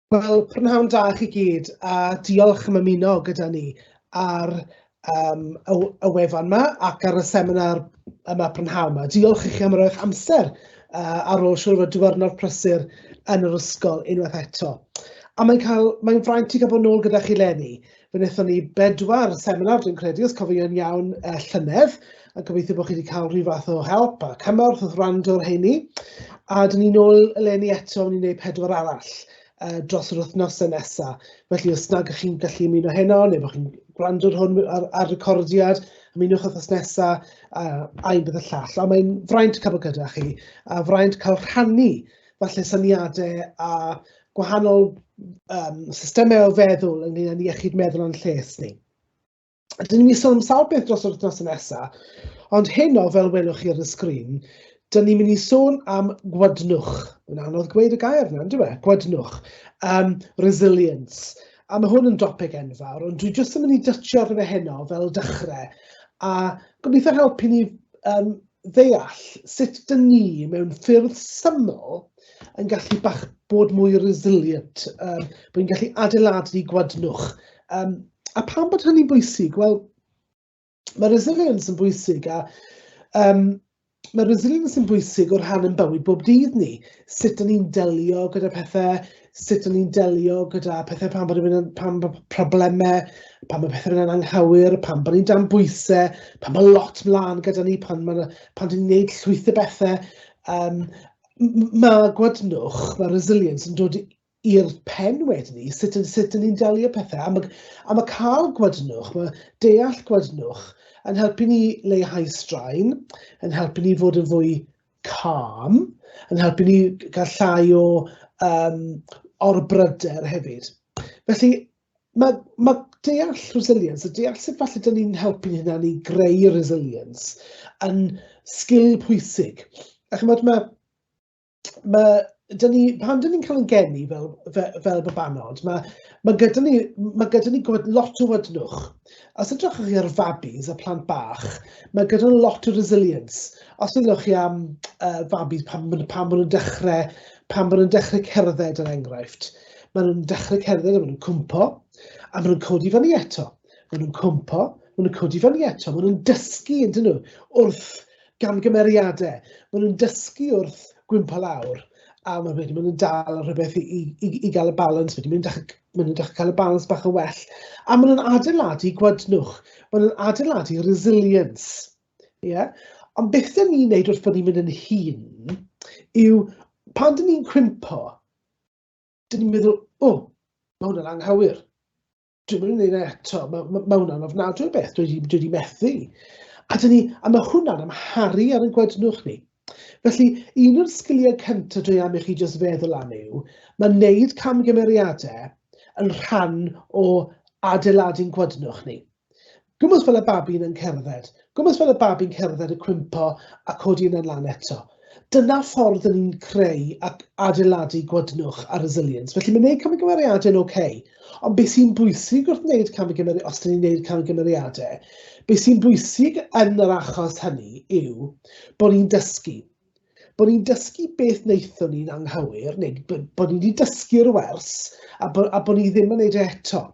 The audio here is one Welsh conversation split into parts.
Wel, prynhawn da i chi gyd, a diolch am ymuno gyda ni ar um, y, y wefan yma ac ar y seminar yma prynhawn yma. Diolch i chi am roi'ch amser ar ôl siŵr fod diwrnod prysur yn yr ysgol unwaith eto. A mae'n cael, mae'n fraint i gael bod nôl gyda chi leni. Fe wnaethon ni bedwar seminar, dwi'n credu, os cofio'n iawn, llynedd, a gobeithio bod chi wedi cael rhyw fath o help a cymorth wrth wrando ar heini. A dyn ni nôl eleni eto, ni'n gwneud pedwar arall dros yr wythnosau nesaf. Felly os nag ych chi'n gallu ymuno heno, neu bod chi'n gwrando ar hwn ar recordiad, ymunwch wythnos nesaf, a un bydd y llall. A mae'n fraint cael bod gyda chi, a fraint cael rhannu falle syniadau a gwahanol systemau o feddwl ynglyn â'n iechyd meddwl a'n lles ni. Dyn ni'n mynd i sôn am sawl beth dros yr wythnos nesaf, ond heno, fel welwch chi ar y sgrin, dyn ni'n mynd i sôn am gwadnwch. Mae'n anodd gweud y gair yna, on'd yw e? Gwadnwch. Resilience. A mae hwn yn dopig enfawr, ond dwi jyst yn mynd i dytio arno fe heno fel dechrau, a gobeithio helpu ni ddeall sut dyn ni mewn ffyrdd syml yn gallu bach bod mwy resilient, bod ni'n gallu adeiladu gwadnwch. A pam bod hynny'n bwysig? Wel, mae resilience yn bwysig, a mae resilience yn bwysig o rhan yn bywyd bob dydd ni. Sut dyn ni'n delio gyda pethau, sut dyn ni'n delio gyda pethau pan bod yn, pan bod problemau, pan bod pethau'n mynd yn anghywir, pan bod ni'n dan bwysau, pan mae lot mlaen gyda ni, pan, ma, pan dyn ni'n gwneud llwyth o bethau. Mae gwadnwch, mae resilience yn dod i'r pen wedyn ni, sut ydyn ni'n delio pethau. A ma cael gwadnwch, mae deall gwadnwch yn helpu ni leihau straen, yn helpu ni fod yn fwy calm, yn helpu ni gael llai o orbryder hefyd. Felly, mae deall resilience, a deall sut falle dyn ni'n helpu'n hunan i greu resilience yn sgil pwysig. A chymod, mae, dyn ni, pan dyn ni'n cael ein geni fel babanod, mae gyda ni lot o wydnwch. Os edrychwch chi ar fabis a plant bach, mae gyda nhw lot o resilience. Os ydych chi am fabis pan maen nhw'n dechrau, pan maen nhw'n dechrau cerdded er enghraifft, maen nhw'n dechrau cerdded a maen nhw'n cwmpo, a maen nhw'n codi fyny eto. Maen nhw'n cwmpo, maen nhw'n codi fyny eto, maen nhw'n dysgu ydyn nhw wrth gamgymeriadau. Maen nhw'n dysgu wrth gwympo lawr, a maen nhw'n dal ar rhywbeth i gael y balance, wedyn maen nhw'n dechrau cael y balance bach yn well, a maen nhw'n adeiladu gwadnwch, maen nhw'n adeiladu resilience. Yeah? Ond beth dyn ni'n neud wrth bod ni'n mynd yn hŷn yw pan dyn ni'n cwympo, dyn ni'n meddwl, o, mae hwnna'n anghywir. Dwi'n mynd i wneud e eto, mae hwnna'n ofnadwy o beth, dwi wedi methu. A mae hwnna'n amharu ar ein gwadnwch ni. Felly, un o'r sgiliau cyntaf dwi am i chi jyst feddwl am yw, mae wneud camgymeriadau yn rhan o adeiladu'n gwadnwch ni. Gwmws fel y babi'n yn cerdded. Gwmws fel y babi'n cerdded y cwympo a codi yna'n lan eto. Dyna ffordd yn ni'n creu ac adeiladu gwadnwch a resilience. Felly mae gwneud camgymeriadau yn oce, ond beth sy'n bwysig wrth wneud camgymeriadau, os dyn ni'n gwneud camgymeriadau, beth sy'n bwysig yn yr achos hynny yw bod ni'n dysgu. Bod ni'n dysgu beth wnaethon ni'n anghywir, neu bod ni wedi dysgu'r wers, a bod ni ddim yn gwneud e eto.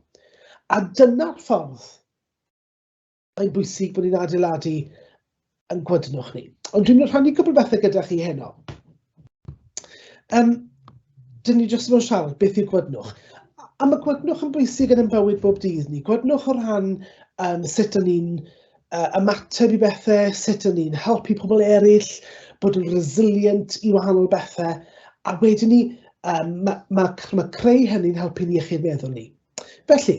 A dyna'r ffordd mae'n bwysig bod ni'n adeiladu yn gwydnwch ni. Ond dwi'n mynd rhannu cwbl bethau gyda chi heno. Dyn ni jyst yn siarad beth yw gwydnwch. A mae gwydnwch yn bwysig yn ein bywyd bob dydd ni. Gwydnwch o ran sut ydyn ni'n ymateb i bethau, sut ydyn ni'n helpu pobl eraill, bod yn resilient i wahanol bethau, a wedyn ni, mae creu hynny'n helpu'n iechyd meddwl ni. Felly,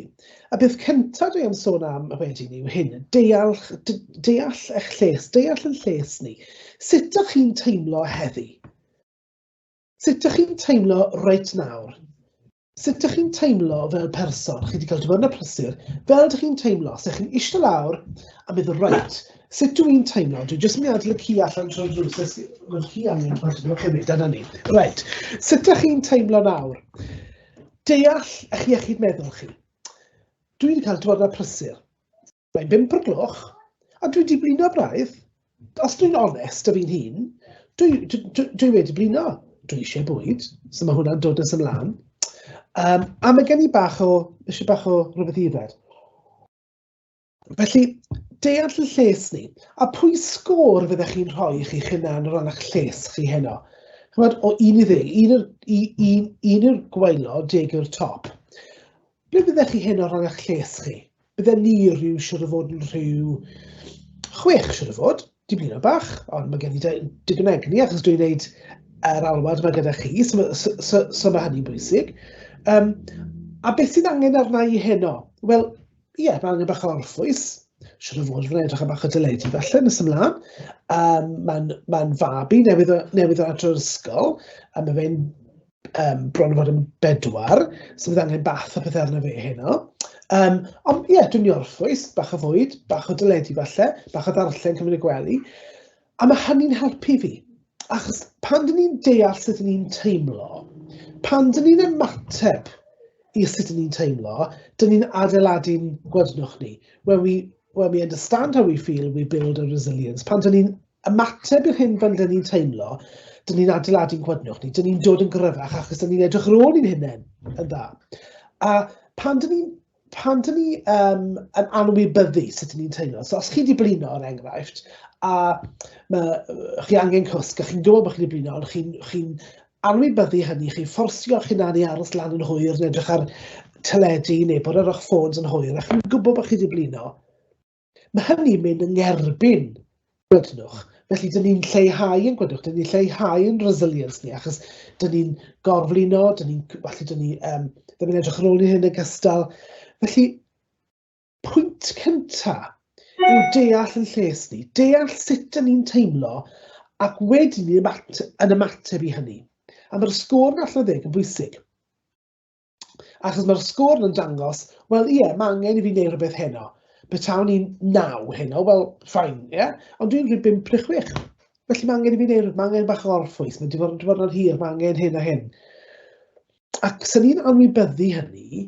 y peth cyntaf dwi am sôn am wedyn yw hyn, deall eich lles, deall yn lles ni. Sut ydych chi'n teimlo heddi? Sut ydych chi'n teimlo reit nawr? Sut ydych chi'n teimlo fel person? Chi wedi cael diwrnod prysur. Fel ydych chi'n teimlo? Os ydych chi'n eistedd lawr a meddwl, reit, sut dw i'n teimlo? Dwi jyst yn mynd i adael y ci allan trwy'r drws. Mae'r ci angen gwadnwch hefyd, dyna ni. Reit, sut ydych chi'n teimlo nawr? Deall eich iechyd meddwl chi. Dwi wedi cael diwrnod prysur. Mae'n 5 o'r gloch, a dwi wedi blino braidd. Os dwi'n onest â fi'n hun, dwi wedi blino. Dwi eisiau bwyd, so mae hwnna'n dod nes ymlaen. A mae gen i bach o, eisiau bach o rhywbeth i yfed. Felly, deall y lles ni. A pwy sgôr fyddech chi'n rhoi i chi'ch hunan o ran eich lles chi heno? Chymod, o 1 i 10, 1 yw'r un, un yw'r gwaelod, 10 yw'r top. Ble fyddech chi heno o ran eich lles chi? Bydden ni rhyw siwr o fod yn rhyw 6 siwr o fod, di blino bach, ond mae gen i digon egni achos dwi'n gwneud yr alwad yma gyda chi, so, so, so, so mae hynny'n bwysig. A beth sydd angen arna i heno? Wel, ie, mae angen bach o orffwys. Siwr o fod fy'n edrych am bach o deledu falle nes ymlaen. Mae'n ma fabi newydd, newydd o adro'r ysgol, a mae fe'n bron o fod yn 4, so bydd angen bath a pethau arno fe heno. Ond ie, yeah, dwi'n mynd i orffwys, bach o fwyd, bach o deledu falle, bach o ddarllen cymryd y gwely. A mae hynny'n helpu fi, achos pan dyn ni'n deall sut dyn ni'n teimlo, pan dyn ni'n ymateb i sut dyn ni'n teimlo, dyn ni'n adeiladu'n gwydnwch ni. When we understand how we feel, we build a resilience. Pan dyn ni'n ymateb i'r hyn fel dyn ni'n teimlo, dyn ni'n adeiladu'n gwydnwch ni, dyn ni'n dod yn gryfach achos dyn ni'n edrych ar ôl i'n hunain yn dda. A pan dyn ni'n pan dyn ni yn anwybyddu sut dyn ni'n teimlo, so os chi wedi blino er enghraifft, a ma, chi angen cwsg, a chi'n gwybod bod chi wedi blino, ond chi'n chi anwybyddu hynny, chi'n fforsio'ch hunan i aros lan yn hwyr, neu edrych ar teledu, neu bod ar eich ffôns yn hwyr, a chi'n gwybod bod chi wedi blino, mae hynny'n mynd yn erbyn gwydnwch. Felly, dyn ni'n lleihau yn gwydnwch, dyn ni'n lleihau yn resilience ni, achos dyn ni'n gorflino, dyn ni'n, falle dyn ni ddim yn edrych ar ôl i hyn yn gystal. Felly, pwynt cynta yw deall yn lles ni, deall sut dyn ni'n teimlo, ac wedyn ni yn ymateb i hynny. A mae'r sgôr yn allan o 10 yn bwysig. Achos mae'r sgôr yn dangos, wel ie, mae angen i fi wneud rhywbeth heno. Petawn i'n 9 heno, wel, fine, ie? Yeah? Ond dwi'n rhyw 5 neu 6. Felly mae angen i fi wneud rhywbeth, mae angen bach o orffwys, mae'n diwrnod hir, mae angen hyn a hyn. Ac sy'n ni'n anwybyddu hynny,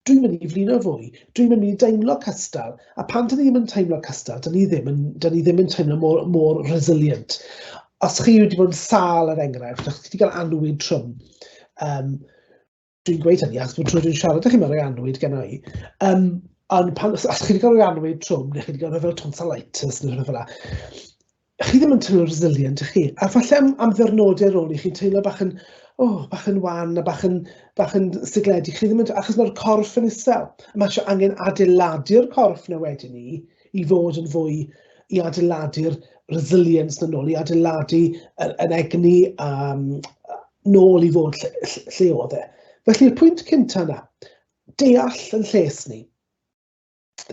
dwi'n mynd i flino fwy, dwi'n mynd i deimlo cystal, a pan dyn ni ddim yn teimlo cystal, dyn ni ddim yn, dyn ni ddim yn teimlo mor, mor resilient. Os chi wedi bod yn sâl er enghraifft, os chi wedi cael annwyd trwm, dwi'n gweud hynny achos bod tro dwi'n siarad â chi mae rhoi annwyd gen i. Ond pan, os chi wedi cael rhoi annwyd trwm, neu chi wedi cael rhoi fel tonsillitis neu rhywbeth fel 'na, chi ddim yn teimlo resilient, ych chi? A falle am ddiwrnodau ar ôl i chi'n teimlo bach yn, oh, bach yn wan a bach yn sigledig. Chi ddim yn, achos mae'r corff yn isel. A mae eisiau angen adeiladu'r corff na wedyn ni i fod yn fwy, i adeiladu'r resilience na nôl, i adeiladu yn egni nôl i fod lle oedd e. Felly'r pwynt cyntaf yna, deall yn lles ni,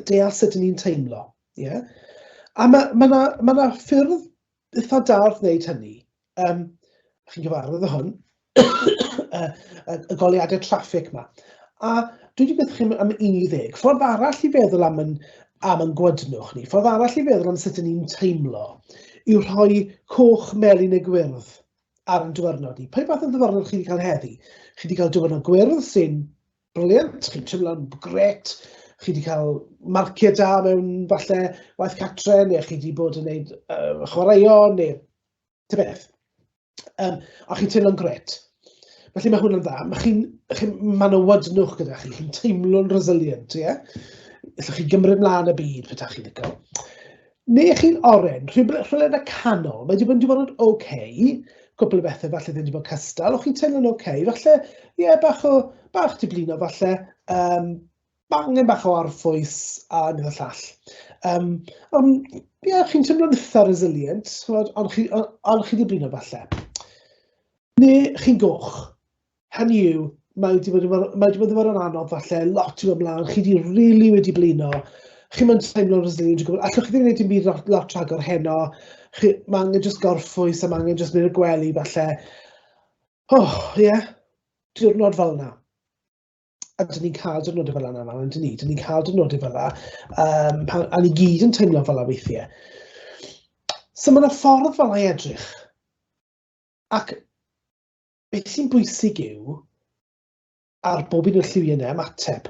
deall sut ni'n teimlo. Yeah? A mae ma na, ma na ffyrdd eitha da wrth wneud hynny. Chi'n gyfarwydd â hwn, y goleuadau traffig yma. A dwi wedi gweithio chi am 1 i 10. Ffordd arall i feddwl am yn gwydnwch ni, ffordd arall i feddwl am sut ni'n teimlo, yw rhoi coch, melyn neu gwyrdd ar yn diwrnod ni. Pa fath o ddiwrnod chi wedi cael heddi? Chi wedi cael diwrnod gwyrdd sy'n brilliant, chi'n teimlo'n gret, chi wedi cael marciau da mewn falle waith catre, neu chi wedi bod yn gwneud chwaraeon, neu ta beth. A chi'n teimlo'n gret. Felly mae hwnna'n dda. Mae chi'n, chi, mae yna wydnwch gyda chi, chi'n teimlo'n resilient, ie? Yeah? Allwch chi gymryd mlaen y byd pe chi licio. Neu chi'n oren, rhywle yn y canol, mae wedi bod yn diwrnod oce, okay, cwpl o bethau falle ddim wedi bod cystal, o'ch chi'n teimlo'n oce, okay, falle, ie, yeah, bach o, bach di blino falle, angen bach o arffwys a un o'r llall. Ond, ie, yeah, chi'n teimlo'n eitha resilient, ond chi, on chi di blino falle. Neu chi'n goch. Hynny yw, mae wedi bod yn, mae wedi bod yn anodd falle, lot i'w ymlaen, chi wedi really wedi blino, chi'n mynd teimlo'n resilient, dwi'n gwybod, allwch chi ddim gwneud dim byd lot, lot rhagor heno, chi, mae angen just gorffwys a mae angen just mynd i'r gwely falle. Oh, ie, yeah, diwrnod fel yna. A dyn ni'n cael diwrnodau fel yna, fel dyn ni, dyn ni'n cael diwrnodau fel yna, a ni gyd yn teimlo fel yna weithiau. So mae yna ffordd fel yna i edrych. Ac beth sy'n bwysig yw, ar bob un o'r lliwiau yna, ymateb.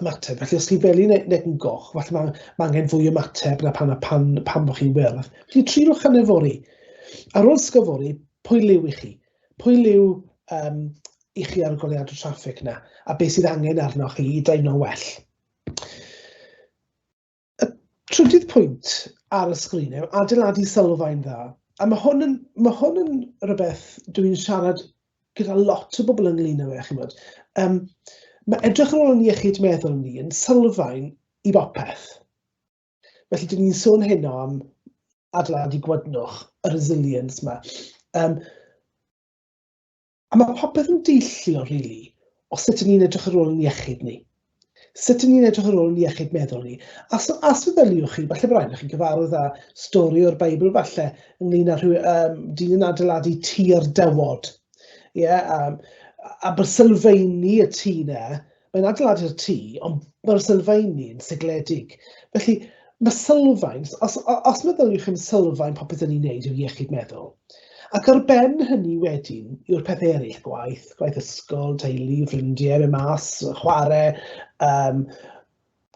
Ymateb. Felly os chi felyn neu, neu yn goch, falle mae angen fwy ymateb na pan, pan, pan bod chi'n wyrdd. Felly triwch hynny fory. Ar ôl sgyfori, pwy liw i chi? Pwy liw i chi ar y goleuadau traffig 'na, a beth sydd angen arnoch chi i deimlo'n well. Y trydydd pwynt ar y sgrin yw adeiladu sylfaen dda. A mae hwn yn, mae hwn yn rhywbeth dwi'n siarad gyda lot o bobl ynglyn â fe, chimod. Mae edrych ar ôl yn iechyd meddwl ni yn sylfaen i bopeth. Felly, dyn ni'n sôn heno am adeiladu gwydnwch, y resilience 'ma. A mae popeth yn deillio, rili, o sut 'y ni'n edrych ar ôl ein iechyd ni. Sut 'y ni'n edrych ar ôl ein iechyd meddwl ni. A so, a os feddyliwch chi, falle bod rhaid i chi gyfarwydd â stori o'r Beibl falle, ynglyn â rhyw, dyn yn adeiladu tŷ ar dywod. Ie, yeah, a bod sylfaeni y tŷ 'na, mae'n adeiladu'r tŷ, ond mae'r sylfaeni yn sigledig. Felly, mae sylfaen, os, os meddyliwch am sylfaen popeth yn ei wneud yw iechyd meddwl, ac ar ben hynny wedyn yw'r peth eraill, gwaith, gwaith ysgol, teulu, ffrindiau, mynd mas, chwarae,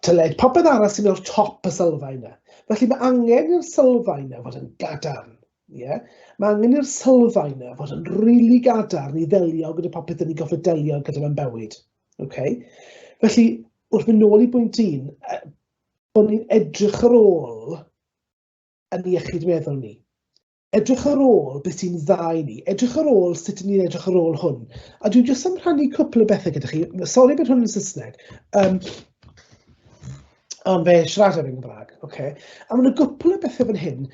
teledu, popeth arall sy'n o'r top y sylfaen yna. Felly mae angen i'r sylfaen yna fod yn gadarn. Ie? Mae angen i'r sylfaen yna fod yn rili really gadarn i ddelio gyda popeth yn ei goffod delio gyda mewn bywyd. Okay? Felly, wrth mynd nôl i bwynt un, bod ni'n edrych ar ôl yn iechyd meddwl ni. Edrych ar ôl beth sy'n dda i ni. Edrych ar ôl sut ni'n edrych ar ôl hwn. A dwi jyst am rhannu cwpl o bethau gyda chi. Sori bod hwn yn Saesneg. Ond fe siarad yn Gymraeg. Okay. A mae yna gwpl o bethau fan hyn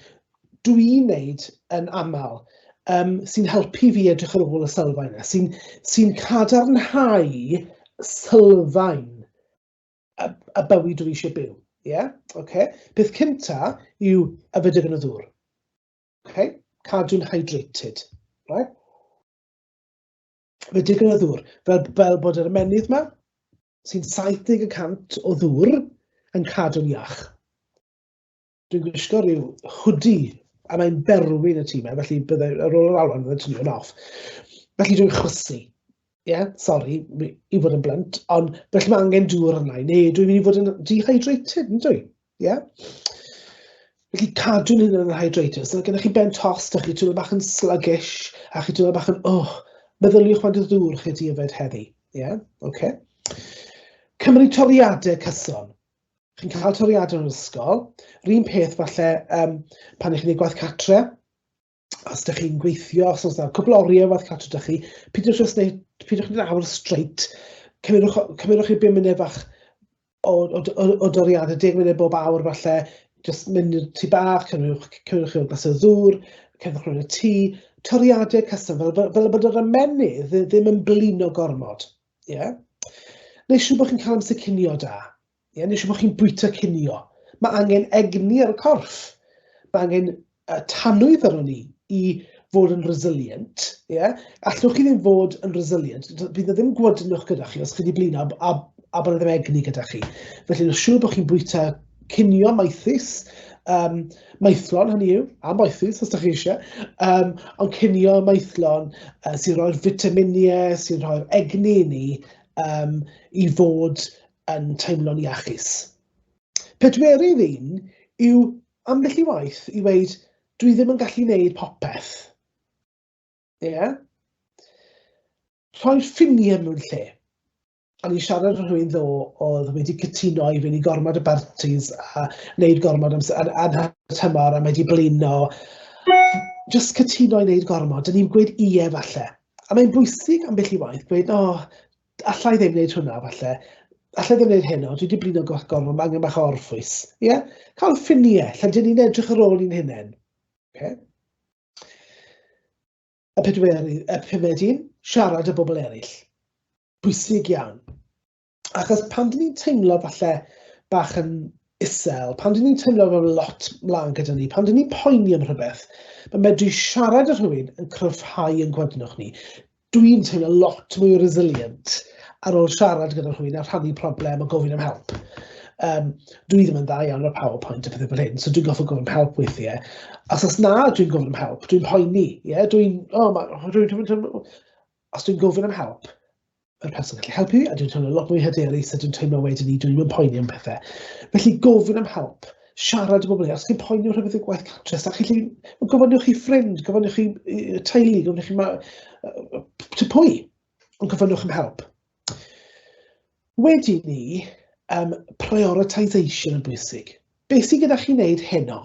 dwi'n neud yn aml um, sy'n helpu fi edrych ar ôl y sylfaen yna, sy'n sy cadarnhau sylfaen y bywyd dwi eisiau byw. Yeah? Okay. Peth cynta yw yfed digon o ddŵr. Okay? Cadw'n hydrated. Right? Yfed digon o ddŵr. Fel bod yr ymennydd yma, sy'n 70% o ddŵr, yn cadw'n iach. Dwi'n gwisgo rhyw hoodie a mae'n berwi yn y tŷ 'ma, felly byddai ar ôl yr alwan byddai'n tynnu hwn off. Felly dwi'n chwysu. Ie, yeah, sori i fod yn blunt, ond felly mae angen dŵr arna i, neu dwi'n mynd i fod yn dehydrated, yn dwi? Ie? Yeah? Felly cadw'n hun yn hydrated. So gennych chi ben tost, a chi teimlo bach yn sluggish, a chi teimlo bach yn, oh, meddyliwch faint o ddŵr chi wedi yfed heddi. Ie, yeah? Okay. Cymryd toriadau cyson. Chi'n cael toriadau yn yr ysgol. Yr un peth falle pan ych chi'n gwneud gwaith catre, os ydych chi'n gweithio, os oes yna cwbl oriau waith catre ydych chi, peidiwch jyst wneud, peidiwch wneud awr straight, cymerwch chi 5 munud fach o doriadau, 10 munud bob awr falle, jyst mynd i'r tŷ bach, cymerwch chi glas o ddŵr, cerddwch rownd y tŷ, toriadau cyson, fel bod yr ymennydd ddim yn blino gormod. Ie? Yeah? Neu siŵr bod chi'n cael amser cinio da. Ie, yeah? Neu siŵr bod chi'n bwyta cinio. Mae angen egni ar y corff. Mae angen tanwydd arno ni i fod yn resilient. Ie? Yeah? Allwch chi ddim fod yn resilient. Bydd e ddim gwydnwch gyda chi os chi wedi blino a bod e ddim egni gyda chi. Felly, neu siŵr bod chi'n bwyta cinio maethus, maethlon hynny yw, a moethus os ydych chi eisiau, ond cinio maethlon sy'n rhoi'r fitaminiau, sy'n rhoi'r egni i ni i fod yn teimlo'n iachus. Pedwerydd un yw ambell i waith i weud, dwi ddim yn gallu gwneud popeth. Ie? Yeah? Rhoi'r ffiniau mewn lle. O'n i'n siarad â rhywun ddo oedd wedi cytuno i fynd i gormod o bartis a wneud gormod amser ar tymor a mae wedi blino. Just cytuno i wneud gormod, dyn ni'n gweud ie falle. A mae'n bwysig ambell i waith gweud, o, oh, allai ddim wneud hwnna falle, allai ddim wneud heno, dwi wedi blino gormod, mae angen bach o orffwys. Ie? Yeah? Cael ffiniau, lle dyn ni'n edrych ar ôl i'n hunain. Okay? Y pedwerydd, y pumed un, siarad â bobl eraill. Bwysig iawn. Achos pan dyn ni'n teimlo falle bach yn isel, pan dyn ni'n teimlo fel lot mlaen gyda ni, pan dyn ni'n poeni am rhywbeth, mae medru siarad â rhywun yn cryfhau yn gwydnwch ni. Dwi'n teimlo lot mwy resilient ar ôl siarad gyda rhywun a rhannu problem a gofyn am help. Dwi ddim yn dda iawn ar PowerPoint a pethau fel hyn, so dwi'n goffo gofyn am help weithiau. Os na dwi'n gofyn am help, dwi'n poeni. Yeah? Dwi'n, oh, ma, dwi'n, dwi'n, dwi'n, os dwi'n gofyn am help, mae'r person gallu helpu fi, a dwi'n teimlo lot mwy hyderus, a dwi'n teimlo wedyn ni, dwi'n mynd poeni am pethau. Felly gofyn am help, siarad â bobl, os chi'n poeni am rhywbeth i'r gwaith cartre, os chi'n gallu, gofynnwch chi ffrind, gofynnwch chi teulu, gofynnwch chi ma, pwy. Ond gofynnwch am help. Wedi ni, prioritisation yn bwysig. Beth sydd gyda chi wneud heno?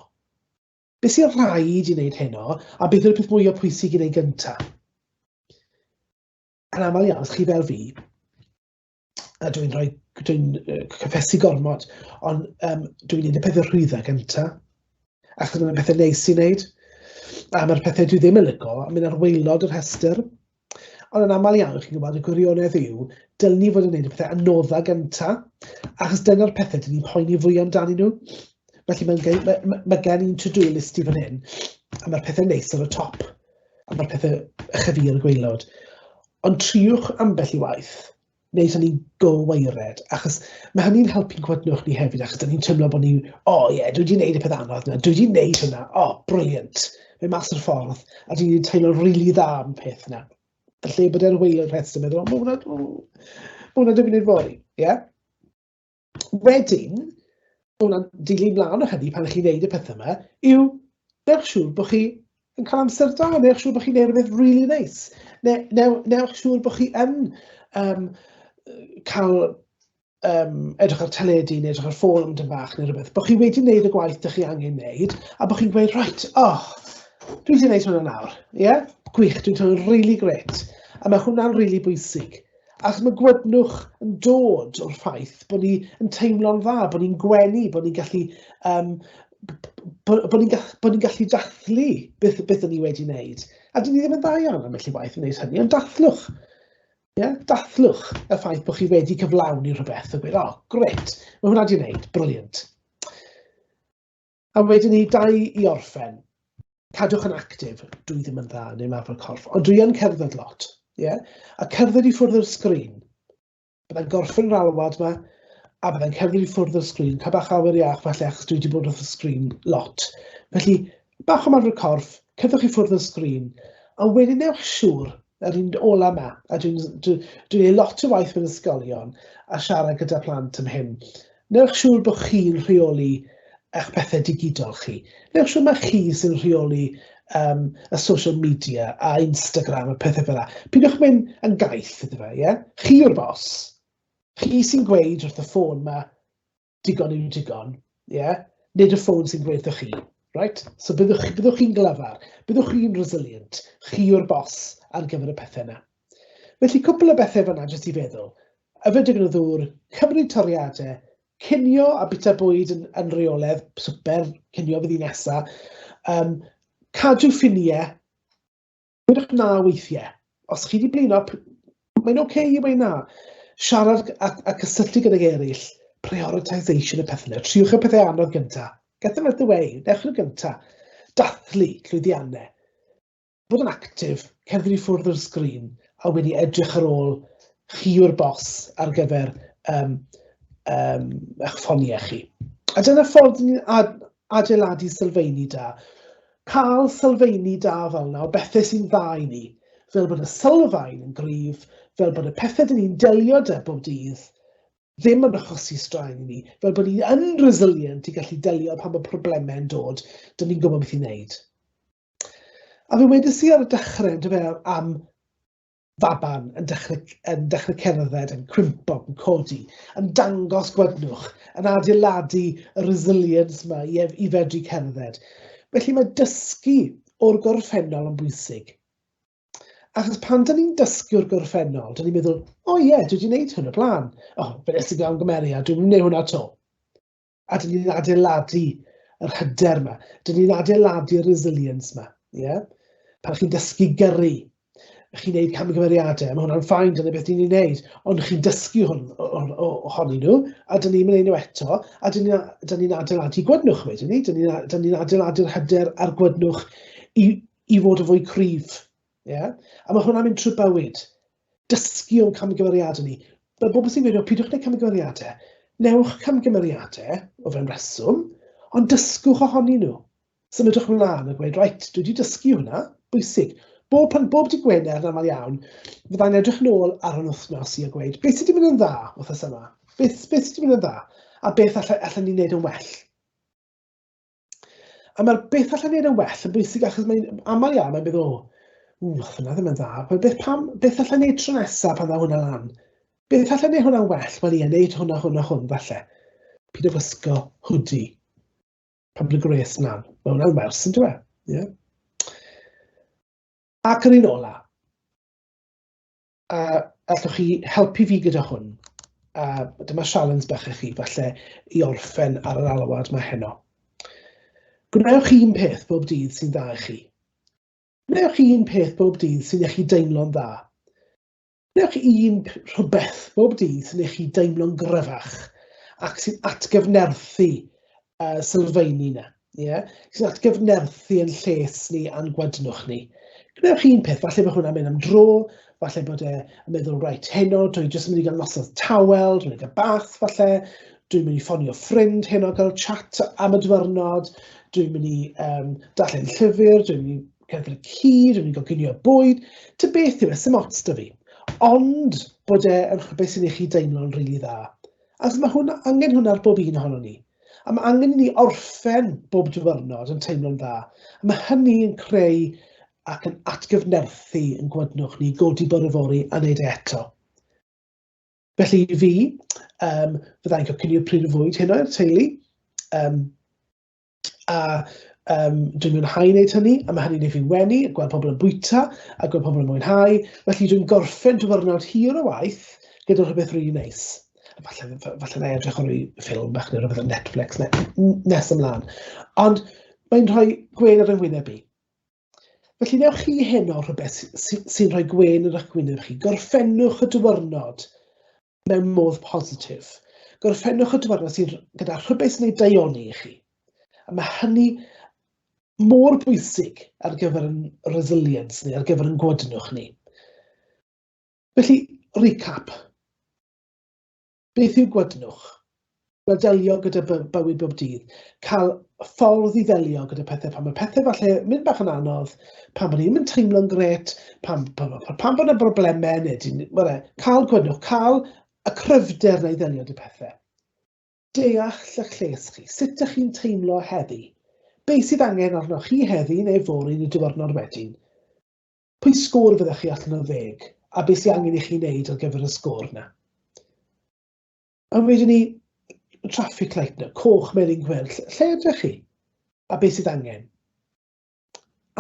Beth sy'n rhaid i wneud heno, a beth yw'r peth mwyaf pwysig i wneud gyntaf? Yn aml iawn, os chi fel fi, a dwi'n rhoi, dwi'n cyffesu gormod, ond dwi'n gwneud y pethau rhwydda gyntaf, achos mae'n pethau neis i wneud, a mae'r pethau dwi ddim yn lico yn mynd ar waelod y rhestr. Ond yn aml iawn, chi'n gwybod, y gwirionedd yw, dylwn ni fod yn gwneud y pethau anodda gynta, achos dyna'r pethau dyn ni'n poeni fwy amdanyn nhw. Felly mae, mae, mae, mae gen i'n to-do list i fan hyn, a mae'r pethau neis ar y top, a mae'r pethau ychydig ar y gwaelod. Ond triwch ambell i waith, wneud hynny'n go waered, achos mae hynny'n helpu'n gwydnwch ni hefyd, achos dyn ni'n teimlo bod ni, o oh, ie, yeah, dwi wedi gwneud y peth anodd yna, dwi wedi gwneud hwnna, o, oh, brilliant, mae mas o'r ffordd, a dyn ni'n teimlo'n rili really dda am y peth yna. Felly bod e'n waelod rhestr, meddwl, o, mae hwnna, mae hwnna dwi'n gwneud fory, ie? Yeah? Wedyn, hwnna'n dilyn mlaen o hynny pan chi'n neud y pethau yma, yw newch siŵr bod chi yn cael amser da, newch siŵr bod chi'n neud rhywbeth really nice. Ne, new, newch siŵr bod chi yn cael edrych ar teledu neu edrych ar ffôn am dyn bach neu rhywbeth, bod chi wedi wneud y gwaith dych chi angen wneud, a bod chi'n gweud, right, oh, dwi wedi gwneud hwnna nawr, ie? Yeah? Gwych, dwi'n teimlo'n really great. A mae hwnna'n really bwysig. Achos mae gwydnwch yn dod o'r ffaith bod ni yn teimlo'n dda, bod ni'n gwenu, bod ni'n gallu, bod ni'n bod ni gallu dathlu beth, beth ni wedi wneud. A dyn ni ddim yn dda iawn am felly waith yn wneud hynny, ond dathlwch. Yeah? Dathlwch y ffaith bod chi wedi cyflawni rhywbeth a gweud, oh, gret, mae hwnna wedi wneud, brilliant. A wedyn ni, dau i orffen. Cadwch yn actif. Dwi ddim yn dda yn ymarfer corff, ond dwi yn cerdded lot. Yeah? A cerdded i ffwrdd o'r sgrin. Byddai'n gorffen yr alwad yma, a byddai'n cerdded i ffwrdd o'r sgrin, cael bach awyr iach falle, achos dwi wedi bod wrth y sgrin lot. Felly, bach o ymarfer corff, cerddwch i ffwrdd o'r sgrin, a wedyn newch siŵr, yr un ola yma, a dwi'n dwi, dwi gwneud lot o waith mewn ysgolion a siarad gyda plant am hyn. Newch siŵr bod chi'n rheoli eich pethau digidol chi. Newch siŵr mae chi sy'n rheoli y social media a Instagram a pethau fel 'na. Peidiwch mynd yn gaeth iddo fe, ie? Chi yw'r boss. Chi sy'n gweud wrth y ffôn ma digon yw digon, ie? Nid y ffôn sy'n gweud wrtho chi, right? So byddwch, byddwch chi'n glyfar, byddwch chi'n resilient, chi yw'r boss ar gyfer y pethau yna. Felly cwpl o bethau fan'na jyst i feddwl. Yfed digon o ddŵr, cymryd toriadau, cinio a bita bwyd yn, yn reolaidd, swper, cinio fydd i nesa, cadw ffiniau, gwedwch na weithiau. Os chi wedi blino, mae'n oce okay i weud na. Siarad a, a cysylltu gydag eraill, prioritisation y pethau yna. Triwch y pethau anodd gyntaf. Get them out the way, newch nhw gyntaf. Dathlu llwyddiannau. Bod yn actif, cerdded i ffwrdd o'r sgrin, a wedi edrych ar ôl chi yw'r bos ar gyfer eich ffoniau chi. A dyna ffordd ni'n adeiladu sylfeini da. Cael sylfeini da fel yna o bethau sy'n dda i ni, fel bod y sylfaen yn gryf, fel bod y pethau dyn ni'n delio 'da bob dydd ddim yn achosi straen i ni, fel bod ni yn resilient i gallu delio pan mae problemau'n dod, dyn ni'n gwybod beth i wneud. A fe wedes i ar y dechrau, yn dyfe, am faban yn dechrau, yn dechrau cerdded, yn cwympo, yn codi, yn dangos gwydnwch, yn adeiladu y resilience yma i, i fedru cerdded. Felly mae dysgu o'r gorffennol yn bwysig. Achos pan dyn ni'n dysgu o'r gorffennol, dyn ni'n meddwl, o oh, ie, yeah, dwi wedi gwneud hwn o blaen. O, oh, fe nes i gamgymeriad, dwi'n mynd i wneud hwnna to. A dyn ni'n adeiladu yr hyder yma. Dyn ni'n adeiladu'r resilience yma. Yeah? Pan chi'n dysgu gyrru, chi'n gwneud camgymeriadau, mae hwnna'n fine, dyna beth ni'n ei wneud, ond chi'n dysgu hwn, ohonyn nhw, a dyn ni'n mynd nhw eto, a dyn ni'n ni adeiladu gwydnwch wedyn ni, dyn ni'n ni adeiladu'r hyder a'r gwydnwch i, i fod yn fwy cryf. Yeah? A mae hwnna'n mynd trwy bywyd. Dysgu o'n camgymeriadau ni. Mae bobl sy'n gweud, o, peidiwch gwneud camgymeriadau. Newch camgymeriadau o fewn reswm, ond dysgwch ohonyn nhw. Symudwch mlaen a gweud, reit, dwi wedi dysgu hwnna, bwysig. Bob, pan, bob dydd Gwener yn aml iawn, fyddai'n edrych nôl ar yn wythnos i a gweud, beth sydd wedi mynd yn dda wythnos yma? Beth, beth sydd wedi mynd yn dda? A beth allai, allan ni wneud yn well? A mae'r beth allan ni wneud yn well yn bwysig achos mae'n aml iawn mae'n meddwl, o, Ww, hwnna ddim yn dda. Wel, beth, pam, beth allai wneud tro nesaf pan ddaw hwnna lan? Beth allai wneud hwnna'n well? Wel ie, wneud hwnna, hwnna, hwn, falle. Pid o wisgo hoodie pan bod y gwres mlaen. Mae hwnna'n wers, yn dweud? Yeah. Ac yr un ola, a allwch chi helpu fi gyda hwn? A dyma sialens bach i chi, falle, i orffen ar yr alwad mae heno. Gwnewch un peth bob dydd sy'n dda i chi. Gwnewch un peth bob dydd sy'n eich chi deimlo'n dda. Gwnewch un rhywbeth bob dydd sy'n eich chi deimlo'n gryfach ac sy'n atgyfnerthu sylfaeni 'na, ie? Sy'n atgyfnerthu yn lles ni a'n gwadnwch ni. Gwnewch un peth, falle bod hwnna'n mynd am dro, falle bod e yn meddwl, reit, heno, dwi jyst yn mynd i gael noswaith tawel, dwi'n mynd i gael bath falle, dwi'n mynd i ffonio ffrind heno gael chat am y diwrnod, dwi'n mynd i um, darllen llyfr, dwi'n mynd i cerdded y ci, dwi'n mynd i goginio bwyd, ty beth yw e, sy'n ots da fi. Ond bod e yn rhywbeth sy'n ei chi deimlo'n rili really dda. Achos mae hwnna, angen hwnna ar bob un ohono ni. A mae angen i ni orffen bob diwrnod yn teimlo'n dda. A mae hynny yn creu ac yn atgyfnerthu yn gwydnwch ni, godi bore fory a wneud e eto. Felly i fi, um, fyddai'n cael cinio pryd o fwyd heno i'r teulu. Um, a um, dwi'n mwynhau wneud hynny, a mae hynny'n ei fi wenu, gweld pobl yn bwyta, a gweld pobl yn mwynhau. Felly dwi'n gorffen diwrnod hir o waith gyda rhywbeth rili really neis. A falle, falle na i edrych ar rhyw ffilm bach neu rhywbeth ar Netflix ne, nes ymlaen. Ond mae'n rhoi gwên ar yng ngwyneb i. Felly newch chi heno rhywbeth sy'n sy, rhoi gwên ar eich gwyneb chi. Gorffennwch y diwrnod mewn modd positif. Gorffennwch y diwrnod sy'n gyda rhywbeth sy'n ei daioni i chi. A mae hynny mor bwysig ar gyfer yn resilience ni, ar gyfer yn gwydnwch ni. Felly, recap. Beth yw gwydnwch? Wel, delio gyda bywyd bob dydd. Cael ffordd i ddelio gyda pethau pan mae pethau falle mynd bach yn anodd, pan bod ni ddim yn teimlo'n gret, pan, pan, pan, pan bod yna broblemau, neu dyn, well, cael gwydnwch, cael y cryfder na i ddelio gyda pethau. Deall eich lles chi, sut ydych chi'n teimlo heddi? Be sydd angen arnoch chi heddi neu fory neu diwrnod wedyn? Pwy sgôr fyddech chi allan o ddeg, a beth sydd angen i chi wneud ar gyfer y sgôr yna? A wedyn ni, traffic light yna, coch, melyn, gwyrdd, lle ydych chi? A beth sydd angen?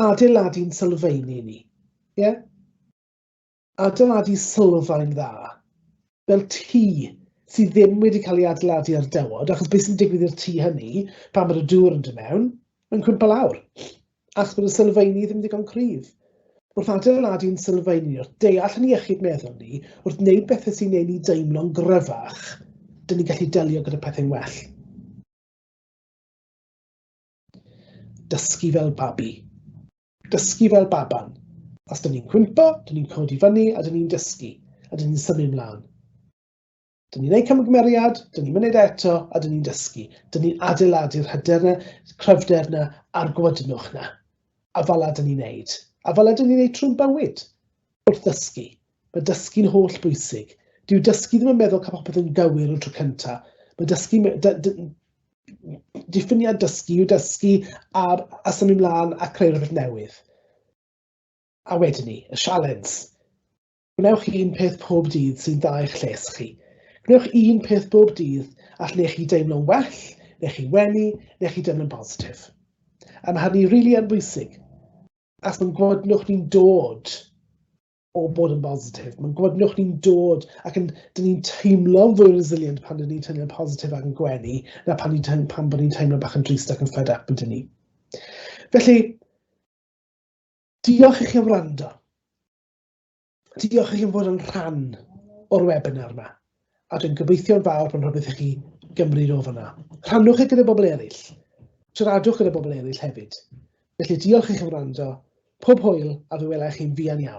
Adeiladu'n sylfaeni ni, ie? Yeah? Adeiladu sylfaen dda, fel tŷ sydd ddim wedi cael ei adeiladu ar dywod, achos beth sy'n digwydd i'r tŷ hynny, pan bod y dŵr yn dod mewn, mae'n cwympo lawr, achos bod y sylfaeni ddim digon cryf. Wrth adeiladu'n sylfaeni, wrth deall yn iechyd meddwl ni, wrth wneud bethau sy'n neud ni deimlo'n gryfach, dyn ni'n gallu delio gyda pethau'n well. Dysgu fel babi. Dysgu fel baban. Os dyn ni'n cwympo, dyn ni'n codi fyny a dyn ni'n dysgu, a dyn ni'n symud mlaen. Dyn ni'n gwneud camgymeriad, dyn ni'n mynd eto, a dyn ni'n dysgu. Dyn ni'n adeiladu'r hyder na, cryfder na, a'r gwydnwch na. A fel dyn ni'n neud. A fel dyn ni'n neud trwy'n bywyd, wrth ddysgu. Mae dysgu'n holl bwysig. Dyw dysgu ddim yn meddwl cael popeth yn gywir o'r tro cyntaf. Mae dysgu, diffiniad dysgu yw dysgu a, a symud mlaen a creu rhywbeth newydd. A wedyn ni, y sialens. Gwnewch un peth pob dydd sy'n dda i'ch lles chi. Gwnewch un peth bob dydd all neu chi deimlo'n well, neu chi wenu, neu chi deimlo'n positif. A mae hynny rili really yn bwysig. As mae'n gwydnwch ni'n dod o bod yn bositif. Mae'n gwydnwch ni'n dod ac yn, dyn ni'n teimlo'n fwy resilient pan dyn ni'n teimlo'n positif ac yn gwenu na pan, ni'n pan bod ni'n teimlo bach yn drist ac yn fed up yn dyn ni. Felly, diolch i chi am wrando. Diolch i chi am fod yn rhan o'r webinar yma. A dwi'n gobeithio'n fawr bod rhywbeth i chi gymryd o fyna. Rhannwch e gyda bobl eraill. Siaradwch gyda bobl eraill hefyd. Felly diolch i chi am wrando. Pob hwyl a fe welai chi'n fuan iawn.